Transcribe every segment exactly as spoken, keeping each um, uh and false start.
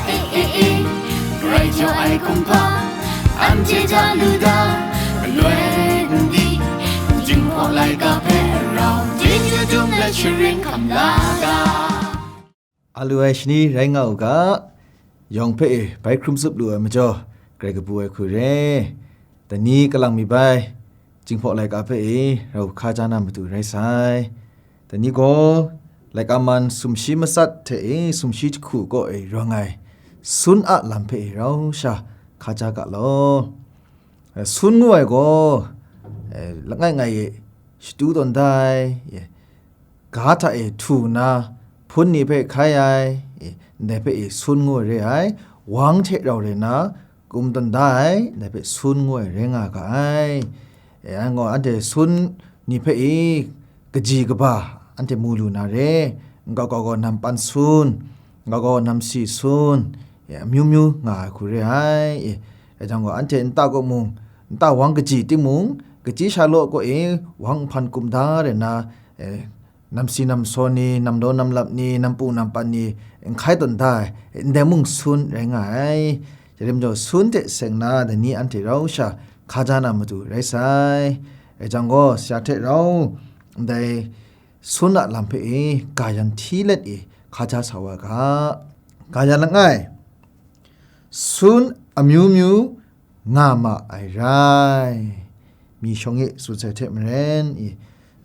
E, e, e, grai jaw ai kumhpa, anhte ja lu da, galoi n di, Jinghpaw laika hpe rau, Jinghpaw dum let sharin hkam la ga. A lu ai shani rai nga u ga, yawng hpe e bai hkrum tsup lu ai majaw, grai kabu ai hku re. Dai ni kalang mi bai, Jinghpaw laika hpe e rau hkaja na matu rai sai. Dai ni gaw, laika man sumshi matsat hte e sumshi jahku kaw e rawng ai, sun a lam hpe e rau sha hkaja ga law. Eh, sun ngu ai gaw, eh, langai ngai e shatu tawn da ai, eh, ga hta e htu nna hpun ni hpe hkai ai, eh, ndai hpe e sun ngu ai re ai, wang hte rau rai nna, kum tawn da ai, ndai hpe sun ngu ai rai nga ga ai. E, anhte gaw anhte sun ni hpe i kaji kaba anhte mu lu na re, nkau kau gaw nam pan sun, nkau kau gaw nam si sun, e, amyu myu nga ai hku re ai. E, e jang gaw anhte nta kaw mung, nta wang kaji timung, kachyi sha law kaw e wang nhpan kum da rai nna, e, namsi namsaw ni, namdaw namlap ni, nampu nampan ni, n hkai tawn da ai, ndai mung sun rai nga ai. Jahtim jaw sun hte seng na dai ni anhte rau sha hkaja na matu rai sai. Rai jang gaw, sha hte rau ndai sun a lam hpe e, ga yan hti let e, hkaja sa wa ga. Ga yan langai, sun amyu myu nga ma ai rai. Mi shawng e tsun sai hte maren, i,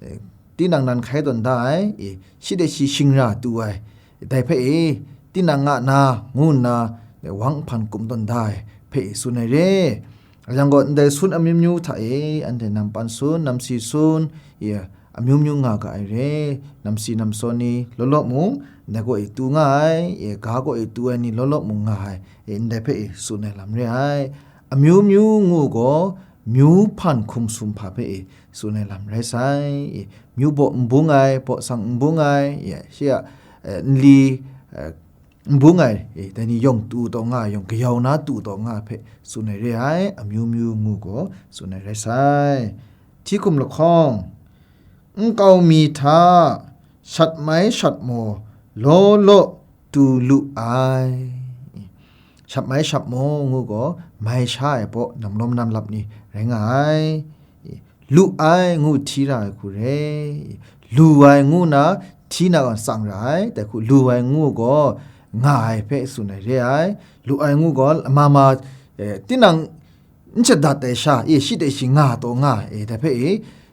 e, tinang nan hkai tawn da ai, i, shi de shi shingra tu ai, dai hpe e, tinang nga na, ngu nna, e, wang nhpan kum tawn da ai hpe e tsun ai re. A yang gaw, ndai sun amyu myu hta e, anhte nam pan sun, nam si sun, i, amyu myu nga ga ai re. Namsi namsaw ni law law mung, ndai kaw e tu nga ai, e, ga kaw e tu ai ni law law mung nga ai, e, ndai hpe e tsun ai lam re ai. Amyu myu ngu gaw, myu hpan hkum sum hpa hpe e tsun ai lam rai sai. E, myu baw n bung ai, baw sang n bung ai, e, shi a, e, nli, e, n bung ai, e, dai ni yawng tu taw nga ai, yawng kayau na tu taw nga ai hpe tsun ai re ai, amyu myu ngu gaw tsun ai rai sai. Hti hkum lahkawng, nkau mi hta shat mai shat maw law law tu lu ai. Shat mai shat maw ngu gaw, mai sha ai baw namlawm namlap ni rai nga ai. Lu ai ngu hti ra ai hku re. Lu ai ngu na hti na gaw tsang ra ai. Dai hku lu ai ngu gaw nga ai hpe tsun ai re ai. Lu ai ngu gaw lama ma, eh, tinang n shadat ai sha, e, shi de shi nga taw nga, e, dai hpe e,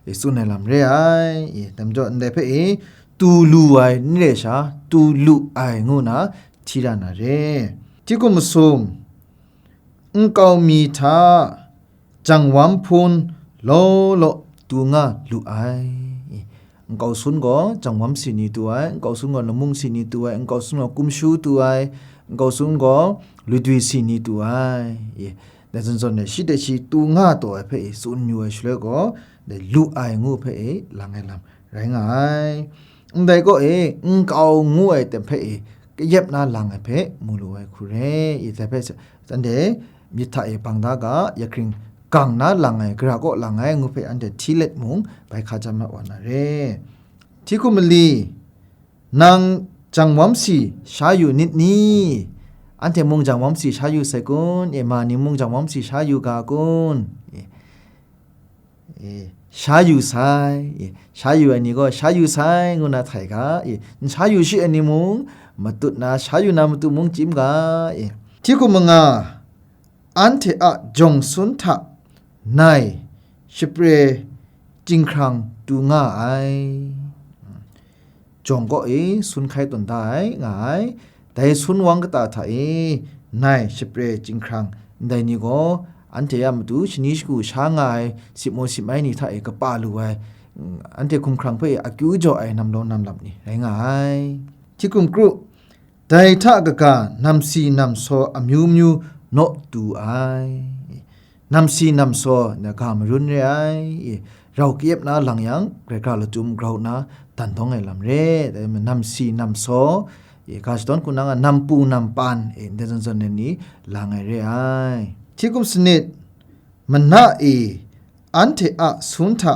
e, tsun ai lam re ai, e, dai majaw ndai hpe e, tu lu ai n re sha, tu lu ai ngu na hti ra na re. Hti hkum masum, nkau mi hta jangwam hpun law law tu nga lu ai, e, nkau sun gaw jangwam si ni tu ai, nkau sun gaw lamung si ni tu ai, nkau sun gaw kumshu tu ai, nkau sun gaw ludwi si ni tu ai. E, dai zawn zawn e, shi de shi tu nga taw ai hpe e tsun yu ai shaloi gaw, dai lu ai ngu hpe e lang ai lam rai nga ai. Ndai kaw e, nkau ngu ai ten hpe e kayep na lang ai hpe mu lu ai hku re. E, dai hpe sa, anhte myit hta e bang da ga, ya hkring gang na lang ai, gara kaw lang ai ngu hpe anhte hti let mung, bai hka jam mat wa na re. Hti hkum mali, nang jangwam si sha yu nit ni? Anhte mung jangwam si sha yu sai kun? E, ma ni mung jangwam si sha yu ga kun? E, e, sha yu sai. E, sha yu ai ni gaw, sha yu sai ngu na htai ga. E, n sha yu shi ai ni mung, matut na sha yu na matu mung chyim ga. E, hti hkum manga, anhte a jawng sun hta nai shapre chyinghkrang tu nga ai. Jawng kaw e sun hkai tawn da ai, nga ai. Dai sun wang kata hta e nai shapre chyinghkrang ndai ni gaw, anhte a matu shani shagu sha nga ai, sip maw sip mai ni hta e kapa lu ai, anhte hkumhkrang hpe akyu jaw ai namlaw namlap ni rai nga ai. Hti hkum kru, dai hta kaga namsi namsaw amyu myu naw tu ai. Namsi namsaw na ga marun re ai. Rau kayep na lang yang, grai ga lachyum grau na dan dawng ai lam re. Dai ma namsi namsaw, ga shadawn hku nang a nampu nampan, ndai zawn zawn na ni lang ai re ai. Hti hkum sanit, mana e anhte a sun hta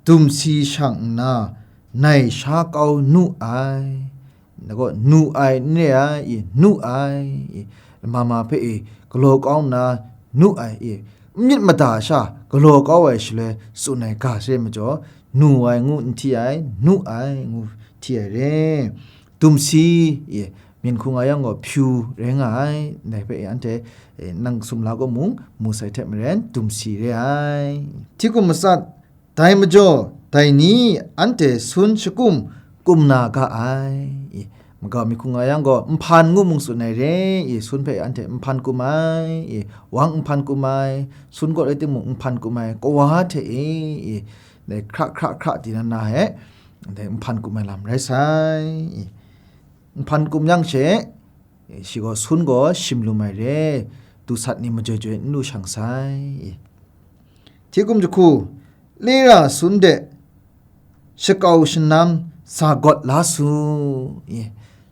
dumsi shang nna, nai sha kau nu ai. Dai gaw, nu ai n re ai, i, nu ai, i, lama ma hpe, i, galaw kau nna, nu ai, i, n myit mada sha galaw kau ai shaloi tsun ai ga sai majaw, nu ai ngu n hti ai, nu ai ngu hti ai re. Dumsi, i, myin hku nga yang gaw, hpyu rai nga ai, dai hpe, i, anhte, e, nang sumla gaw mung, mu sai hte maren, dumsi re ai. Hti hkum matsat, dai majaw, dai ni anhte sun shakum kum na ga ai. I, makau mi hku nga yang gaw, nhpan ngu mung tsun ai re. I, sun hpe anhte nhpan kum ai. I, wang nhpan kum ai. Sun gaw rai timung nhpan kum ai. Kawa hte e, i, dai hkra hkra hkra di na na e, dai nhpan kum ai lam rai sai. I, nhpan kum yang she, shi gaw sun gaw shim lum ai re, dusat ni majoi joi n lu shang sai. Hti hkum jahku, lira sun de shakau shanam sa gawt la su.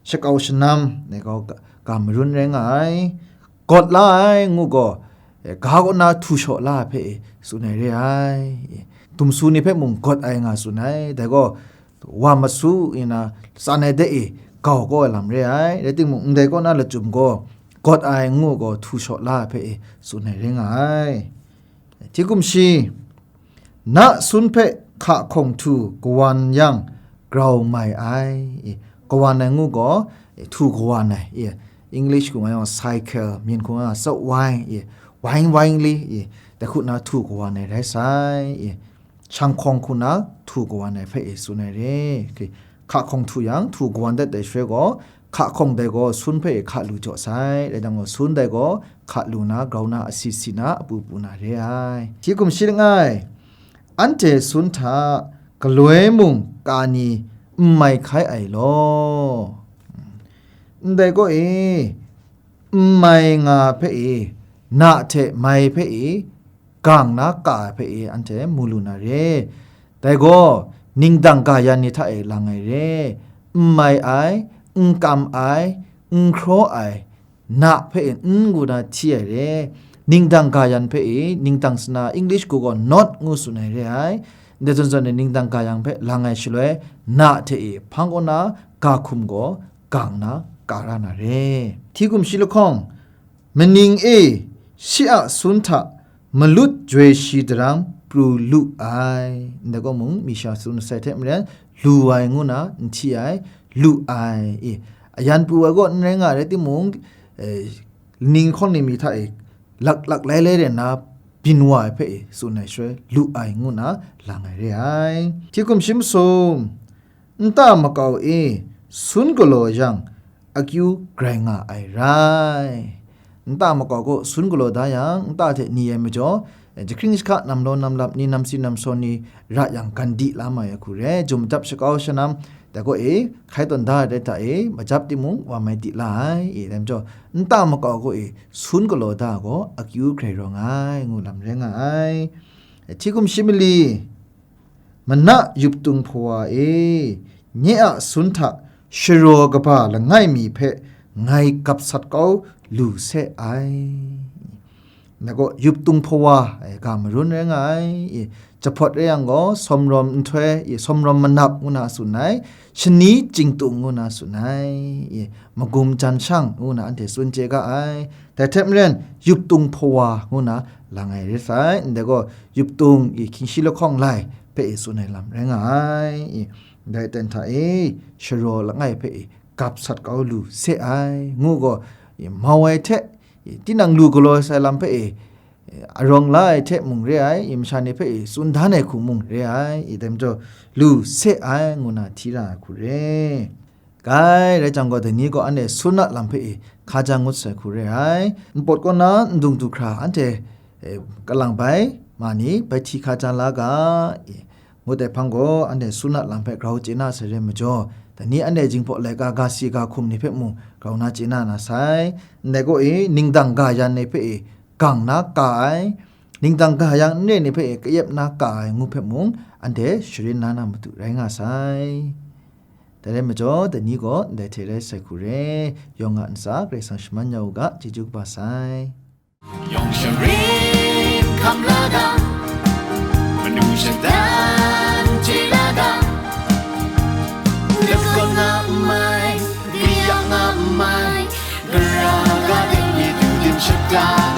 Shakau shanam, dai gaw ga, ga marun rai nga ai. Gawt la ai ngu gaw, e, ga kaw na htu shaw la ai hpe, e, tsun ai re ai. E, dumsu ni hpe mung gawt ai nga tsun ai. Dai gaw, wa masu nna tsan ai de e, gau kau ai lam re ai. Rai timung, ndai kaw na lachyum gaw, gawt ai ngu gaw htu shaw la ai hpe, e, tsun ai rai nga ai. Hti hkum shi, na sun hpe hka hkawng htu kawan yang grau mai ai. E, kawan ai ngu gaw, e, htu kawan ai. E, English hku nga yang cycle, myin hku nga yang sawt wai, e, wine wine li, e, dai hku na htu kawan ai rai sai. E, shang hkawng hku na htu kawan ai hpe, e, tsun ai re. Hka hkawng htu yang, htu kawan dat ai shaloi gaw, hka hkawng dai gaw sun hpe, e, hka lu jaw sai. Rai dang gaw, sun dai gaw hka lu na, grau na, asi si na, apu pu na re ai. Hti hkum shi langai, anhte sun hta galoi mung ka ni n mai hkai ai law. Ndai gaw e, n mai nga hpe e, na hte mai hpe e, gang na ka ai hpe e, anhte mu lu na re. Dai gaw, ningdang ga yan ni hta e lang ai re. N mai ai, n kam ai, n hkraw ai, na hpe e n ngu na hti ai re. Ningdang ga yan hpe e, ningdang sana English hku gaw not ngu tsun ai re ai. Ndai zawn zawn e ningdang ga yan hpe lang ai shaloi, na hte e hpang kaw na ga hkum gaw gang na ka ra na re. Hti hkum shi lahkawng, maning e shi a sun hta malut joi shi daram pru lu ai. Ndai gaw mung, mi sha tsun sai hte maren, lu ai ngu na n hti ai, lu ai. E, ayan pru ai gaw n rai nga ai rai timung, e, ning hkawng ni mi hta e, lak lak lai lai rai nna, byin wa ai hpe e, tsun ai shaloi, lu ai ngu na lang ai re ai. Hti hkum shi masum, nta makau e sun galaw yang, akyu grai nga ai rai. Nta makau gaw sun galaw da yang, nta hte ni ai majaw, jahkring jahka, namlaw namlap ni, namsi namsaw ni ra yang, gan di la mai ai hku re, jum dap shakau shanam, dai gaw e, hkai tawn da ai rai hta e, majap timung, wa mai di la ai, e, dai majaw, nta makau gaw e, sun galaw da gaw, akyu grai rawng ai, ngu lam rai nga ai. Hti hkum shi mali, mana yuptung hpawa e, nye a sun hta sharaw kaba langai mi hpe ngai gap sat kau lu se ai. Ngai gaw yuptung hpawa, e, ga marun rai nga ai, e, jahpawt rai yang gaw, sawmrawm nhtoi, e, sawmrawm manap ngu na tsun ai, shani chyingtung ngu na tsun ai, e, magum jan shang ngu na anhte tsun chye ga ai. Dai hte maren, yuptung hpawa ngu na lang ai rai sai. Ndai gaw, yuptung, e, hkying shi lahkawng lai hpe, e, tsun ai lam rai nga ai. E, dai ten hta e, sharaw langai hpe, e, gap sat kau lu se ai, ngu gaw, e, mau ai hte, e, tinang lu galaw sai lam hpe, e, e, arawng la ai hte mung re ai, e, masha ni hpe, e, tsun dan ai hku mung re ai, e, dai majaw, lu se ai, ngu na hti ra ai hku re. Kai, rai jang gaw, dai ni gaw anhte sun a lam hpe, e, hka ja ngut sai hku re ai. Npawt kaw na ndung du hkra anhte, e, kalang bai ma ni bai hti hka ja la ga, e, ngut ai hpang gaw, anhte sun a lam hpe grau chye na sai re majaw, dai ni anhte jinghpaw laika ga si ga hkum ni hpe mung grau na chye na na sai. Ndai gaw e, ningdang ga yan ni hpe e, gang na ka ai, ningdang ga yan n re ni hpe e, kayep na ka ai ngu hpe mung, anhte sharin na na matu rai nga sai. Dai rai majaw, dai ni gaw ndai hte rai sai hku re, yawng a ntsa Karai Kasang shaman ya u ga, chyeju kaba sai. 用神灵看那个，不用神灯去那个，如果那没。Love.